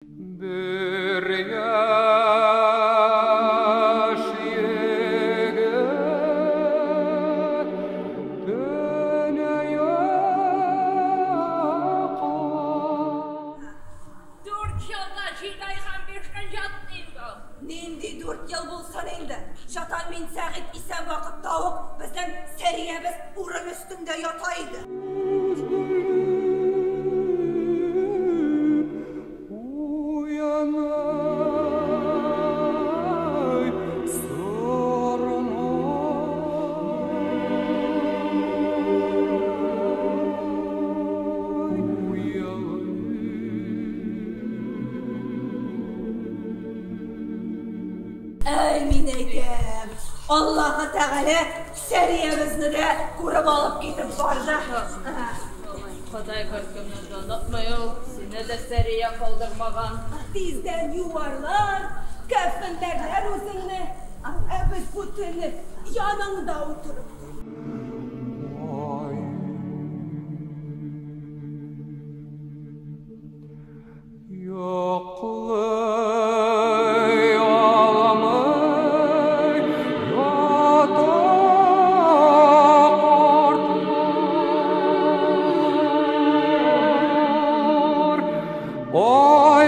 Бер яшь егет төньякка. 4 елга 7 ай һәм 5 көн ятты инде ул. Нинди 4 ел булсын инде? Чатан Минсәгыйть исән вакытта ук безнең Сәриябез урын өстендә ята иде. Уянай сорнай уялый. Әй, мин әйтәм, Аллаһы Тәгалә Сәриябезне дә күреп алып китеп барды. Ходай беркемне дә онытмый ул, сине дә, Сәрия, калдырмаган. Тиздән юарлар, кәфенләрләр үзеңне. Ә без бу төнне яныңда утырып. Ай. Йоклый алмый ята картлар. Ай.